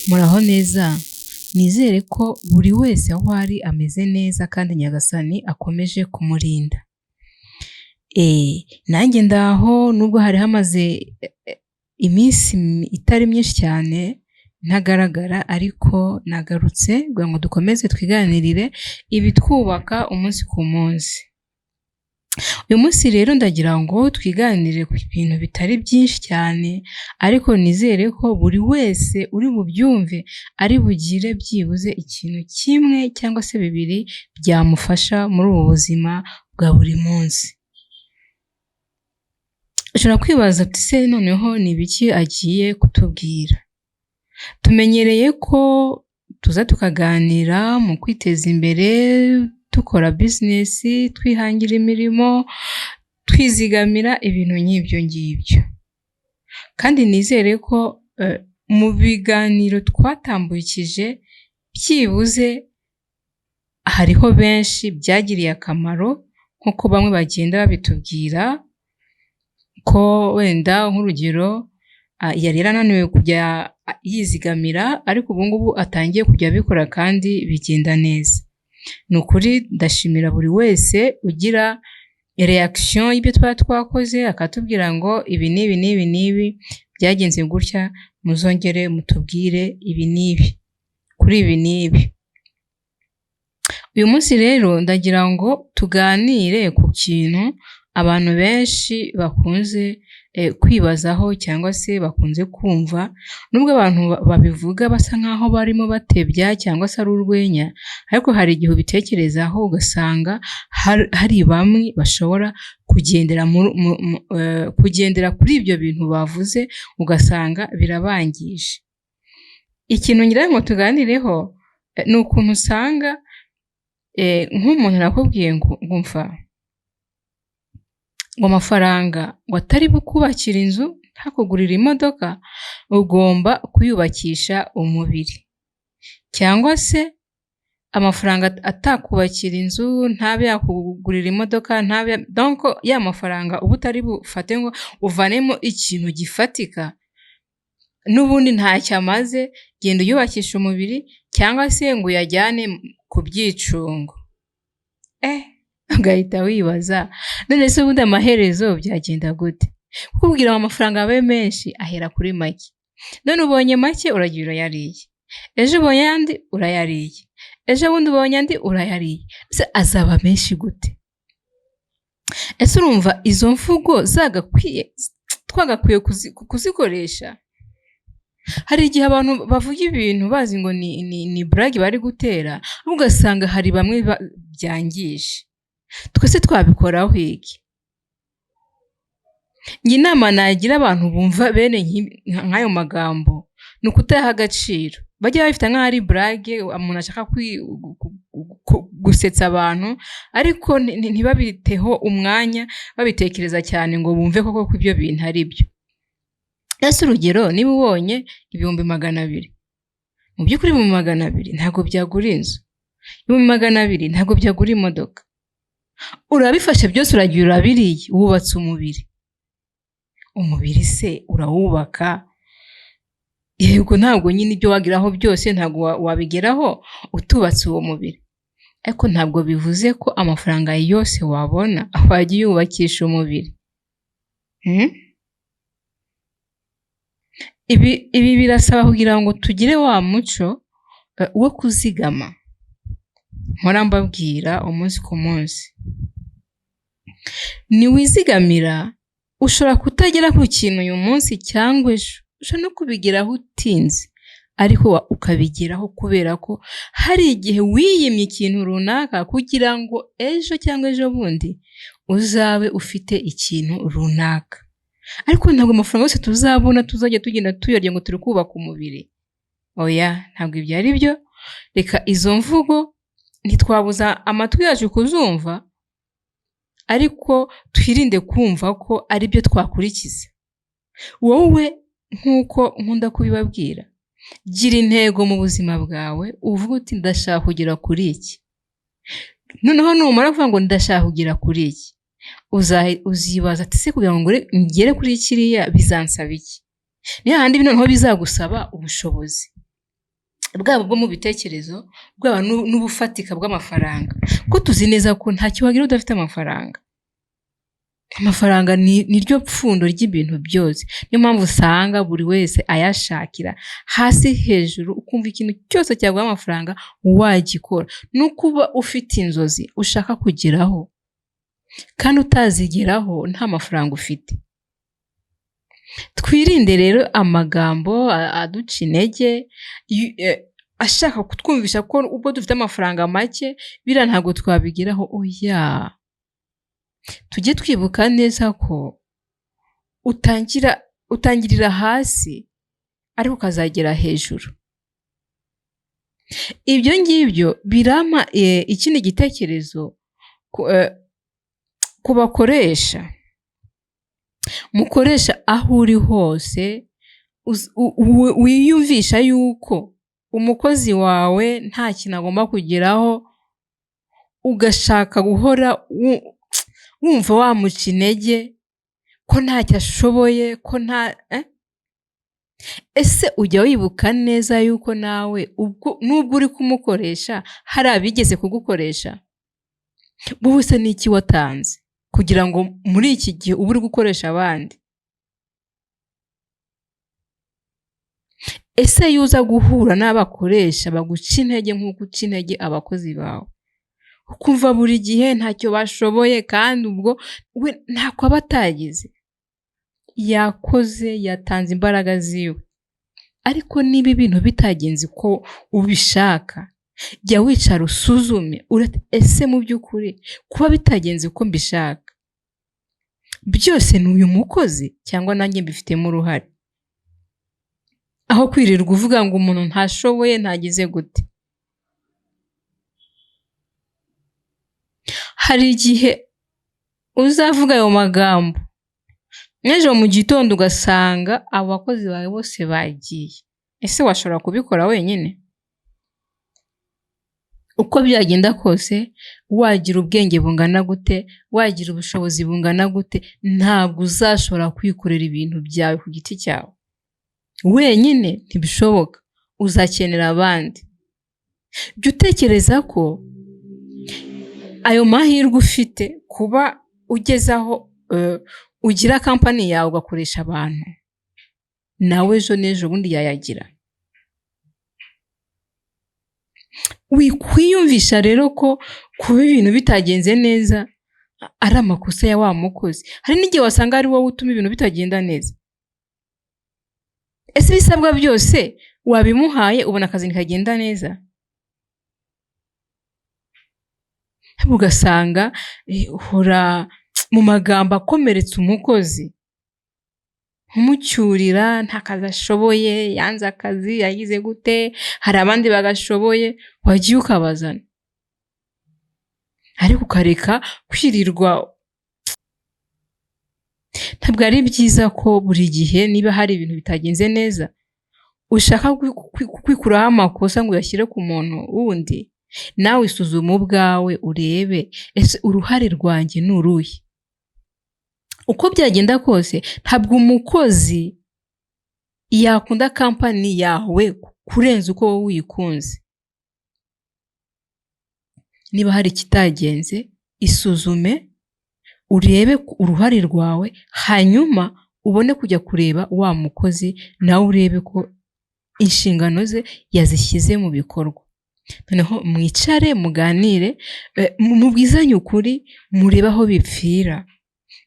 Muraho neza? Nizere ko buri wese aho ari ameze neza kandi Nyagasani akomeje kumurinda. Nanjye ndaho nubwo hari hamaze iminsi itari myinshi cyane ntagaragara, ariko nagarutse kugira ngo dukomeze twiganirire ibitwubaka umunsi ku munsi. Uyu munsi rero ndagira ngo twiganirire ku bintu bitari byinshi cyane, ariko nizere ko buri wese uri bubyumve ari bugire byibuze ikintu kimwe cyangwa se bibiri byamufasha muri ubu buzima bwa buri munsi. Ushobora kwibaza uti ese noneho ni ibiki agiye kutubwira? Tumenyereye ko tuza tukaganira mu kwiteza imbere, dukora business, twihangira imirimo, twizigamira, ibintu nk'ibyo ngibyo. Kandi nizere ko mu biganiro twatambukije byibuze hariho benshi byagiriye akamaro nk'uko bamwe bagenda babitubwira ko wenda nk'urugero yari yarananiwe kujya yizigamira, ariko ubu ngubu atangiye kujya abikora kandi bigenda neza. Ni ukuri ndashimira buri wese ugira reaction y'ibyo tuba twakoze, akatubwira ngo ibi n'ibi n'ibi n'ibi byagenze gutya, muzongere mutubwire ibi n'ibi kuri ibi n'ibi. Uyu munsi rero ndagira ngo tuganire ku kintu abantu benshi bakunze kwibazaho cyangwa se bakunze kumva, nubwo abantu babivuga basa nkaho barimo batebya cyangwa se ari urwenya, ariko hari igihe ubitekerezaho ugasanga hari bamwe bashobora kugendera kuri ibyo bintu bavuze, ugasanga birabangije. Ikintu ngira ngo tuganireho ni ukuntu usanga nk'umuntu arakubwiye ngo umva, ngo amafaranga ngo atari bukubakire inzu, ntakugurire imodoka, ugomba kuyubakisha umubiri, cyangwa se amafaranga atakubakira inzu, ntabe yakugurira imodoka, ntabe donc ya mafaranga uba utari bufate ngo uvanemo ikintu gifatika, n'ubundi ntacyo amaze, genda uyubakishe umubiri cyangwa se ngo uyajyane ku byicungo. Ugahita wibaza, none se ubundi amaherezo byagenda gute? Kukubwira ngo amafaranga abe menshi ahera kuri make, none ubonye make uragiye urayariye, ejo ubonye ayandi urayariye, ejo bundi ubonye andi urayariye, ese azaba menshi gute? Ese urumva izo mvugo zagakwiye, twagakwiye kuzikoresha? Hari igihe abantu bavuga ibintu bazi ngo ni blague bari gutera, ugasanga hari bamwe byangije. Twese twabikoraho iki? Njye inama nagira abantu bumva bene nk'ayo magambo ni ukutayaha agaciro. Bajye babifata nk'aho ari blague, umuntu ashaka gusetsa abantu, ariko ntibabiteho umwanya babitekereza cyane ngo bumve koko ko ibyo bintu ari byo. Ese urugero niba ubonye 200,000, mu by'ukuri 200,000 ntabwo byagura inzu, 200,000 ntabwo byagura imodoka, urabifashe byose uragiye urabiriye, wubatse umubiri. Umubiri se urawubaka? Yego, ntabwo nyine ibyo wageraho byose ntabwo wabigeraho utubatse uwo mubiri, ariko ntabwo bivuze ko amafaranga yose wabona wajya uyubakisha umubiri. Ibi birasaba kugira ngo tugire wa muco wo kuzigama mpora mbabwira umunsi ku munsi. Niwizigamira ushobora kutagera ku kintu uyu munsi cyangwa ejo, ushobora no kubigeraho utinze, ariko ukabigeraho kubera ko hari igihe wiyimye ikintu runaka kugira ngo ejo cyangwa ejo bundi uzabe ufite ikintu runaka. Ariko ntabwo amafaranga yose tuzabona tuzajya tugenda tuyarya ngo turi kubaka umubiri. Oya, ntabwo ibyo ari byo. Reka izo mvugo ntitwabuza amatwi yacu kuzumva, ariko twirinde kumva ko ari byo twakurikiza. Wowe nk'uko nkunda kubibabwira, gira intego mu buzima bwawe, uvuge uti ndashaka kugera kuri iki. Noneho numara kuvuga ngo ndashaka kugera kuri iki, uzibaza ati ese kugira ngo ngere kuri kiriya bizansaba iki? Ni hahandi noneho bizagusaba ubushobozi. Bwaba ubwo mu bitekerezo, bwaba n'ubufatika bw'amafaranga. Kuko tuzi neza ko ntacyo wagira udafite amafaranga. Amafaranga ni ryo pfundo ry'ibintu byose. Niyo mpamvu usanga buri wese ayashakira hasi hejuru, ukumva ikintu cyose cyaguha amafaranga wagikora. No kuba ufite inzozi ushaka kugeraho kandi utazigeraho nta mafaranga ufite. Twirinde rero amagambo aduca intege, ashaka kutwumvisha ko ubwo dufite amafaranga make biriya ntabwo twabigeraho, oya. Tujye twibuka neza ko utangirira hasi ariko ukazagera hejuru. Ibyo ngibyo birampa ikindi gitekerezo ku bakoresha. Mukoresha aho uri hose wiyumvisha yuko umukozi wawe nta kintu agomba kugeraho, ugashaka guhora wumva wamuca intege ko ntacyo ashoboye, ko nta Ese ujya wibuka neza yuko nawe nubwo uri kumukoresha hari abigeze kugukoresha? Wowe se ni iki watanze kugira ngo muri iki gihe ube uri gukoresha abandi? Ese iyo uza guhura n'abakoresha baguca intege nk'uko uca intege abakozi bawe, ukumva buri gihe ntacyo bashoboye kandi ubwo we ntako aba atagize, yakoze, yatanze imbaraga ziwe, ariko niba ibintu bitagenze uko ubishaka, jya wicara usuzume, ese mu by'ukuri kuba bitagenze uko mbishaka, byose ni uyu mukozi cyangwa nanjye mbifitemo uruhare? Aho kwirirwa uvuga ngo umuntu ntashoboye ntagize gute. Hari igihe uzavuga ayo magambo, n'ejo mu gitondo ugasanga abo bakozi bawe bose bagiye. Ese washobora kubikora wenyine? Uko byagenda kose, wagira ubwenge bungana gute, wagira ubushobozi bungana gute, ntabwo uzashobora kwikorera ibintu byawe ku giti cyawe. Wenyine ntibishoboka, uzakenera abandi. Jya utekereza ko ayo mahirwe ufite kuba ugeze aho ugira kampani yawe ugakoresha abantu, nawe ejo n'ejo bundi yayagira. Wikwiyumvisha rero ko kuba ibintu bitagenze neza ari amakosa ya wa mukozi. Hari n'igihe wasanga ari wowe utuma ibintu bitagenda neza. Ese ibisabwa byose wabimuhaye ubona akazi ntikagenda neza? Ugasanga uhora mu magambo akomeretsa umukozi, umucyurira nta kazi ashoboye, yanze akazi, yagize gute, hari abandi bagashoboye, wagiye ukabazana. Ariko ukareka kwirirwa. Ntabwo ari byiza ko buri gihe niba hari ibintu bitagenze neza, ushaka kwikuraho amakosa ngo uyashyire ku muntu wundi, nawe isuzume ubwawe urebe ese uruhare rwanjye ni uruhe? Uko byagenda kose ntabwo umukozi yakunda kampani yawe kurenza uko wowe uyikunze. Niba hari ikitagenze, isuzume urebe uruhare rwawe, hanyuma ubone kujya kureba wa mukozi nawe urebe ko inshingano ze yazishyize mu bikorwa. Noneho mwicare muganire, mubwizanye ukuri, murebe aho bipfira.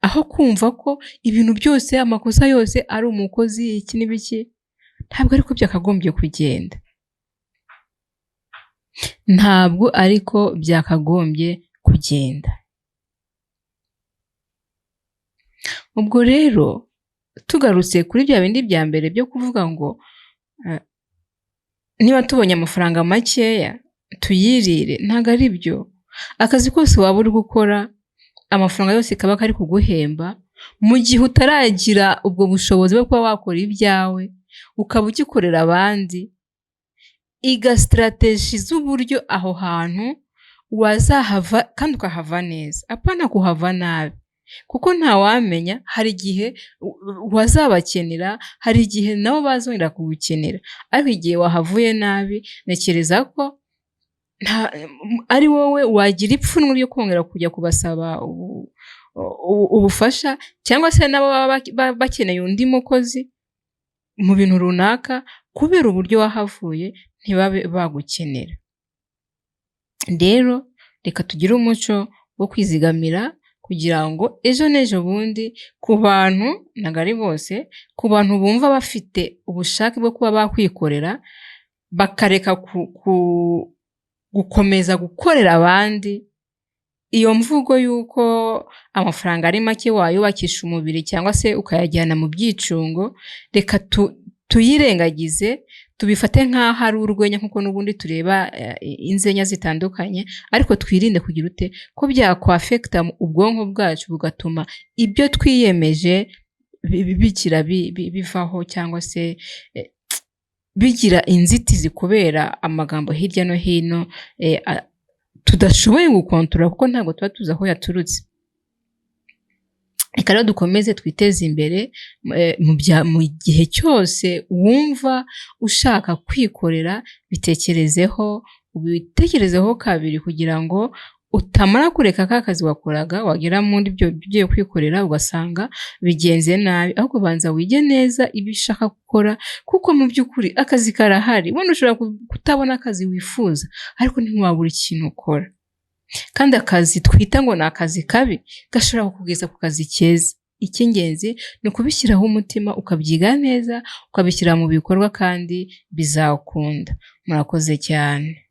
Aho kumva ko ibintu byose, amakosa yose ari umukozi, iki n'ibiki, ntabwo ariko byakagombye kugenda. Ntabwo ariko byakagombye kugenda. Ubwo rero tugarutse kuri bya bindi bya mbere byo kuvuga ngo niba tubonye amafaranga makeya tuyirire, ntabwo ari byo. Akazi kose waba uri gukora, amafaranga yose kaba kari kuguhemba, mu gihe utaragira ubwo bushobozi bwo kuba wakora ibyawe, ukaba ugikorera abandi, iga sitarateji z'uburyo aho hantu wazahava kandi ukahava neza, apana kuhava nabi. Kuko ntawamenya, hari igihe wazabakenera, hari igihe nabo bazongera kugukenera. Ariko igihe wahavuye nabi, ntekereza ko ari wowe wagira ipfunwe ryo kongera kujya kubasaba ubufasha, cyangwa se nabo baba bakeneye undi mukozi mu bintu runaka, kubera uburyo wahavuye ntibabe bagukenera. Rero reka tugire umuco wo kwizigamira kugira ngo ejo n'ejo bundi, ku bantu, ntabwo ari bose, ku bantu bumva bafite ubushake bwo kuba bakwikorera, bakareka gukomeza gukorera abandi, iyo mvugo y'uko amafaranga ari make wayubakisha umubiri cyangwa se ukayajyana mu byicungo, reka tuyirengagize, tubifate nk'aho ari urwenya nk'uko n'ubundi tureba inzenya zitandukanye, ariko twirinde kugira ute ko byakwaffecta ubwonko bwacu, bugatuma ibyo twiyemeje bigira bivaho cyangwa se bigira inzitizi kubera amagambo hirya no hino tudashoboye gukontorora, kuko ntabwo tuba tuzi aho yaturutse. Reka rero dukomeze twiteze imbere. Mu gihe cyose wumva ushaka kwikorera, bitekerezeho, ubitekerezeho kabiri, kugira ngo utamara kureka ka kazi wakoraga, wagera muri ibyo ugiye kwikorera ugasanga bigenze nabi. Ahubwo banza wige neza ibyo ushaka gukora, kuko mu by'ukuri akazi karahari. Wenda ushobora kutabona akazi wifuza, ariko ntiwabura ikintu ukora. Kandi akazi twita ngo ni akazi kabi gashobora kukugeza ku kazi keza. Icy'ingenzi ni ukubishyiraho umutima, ukabyiga neza, ukabishyira mu bikorwa, kandi bizakunda. Murakoze cyane.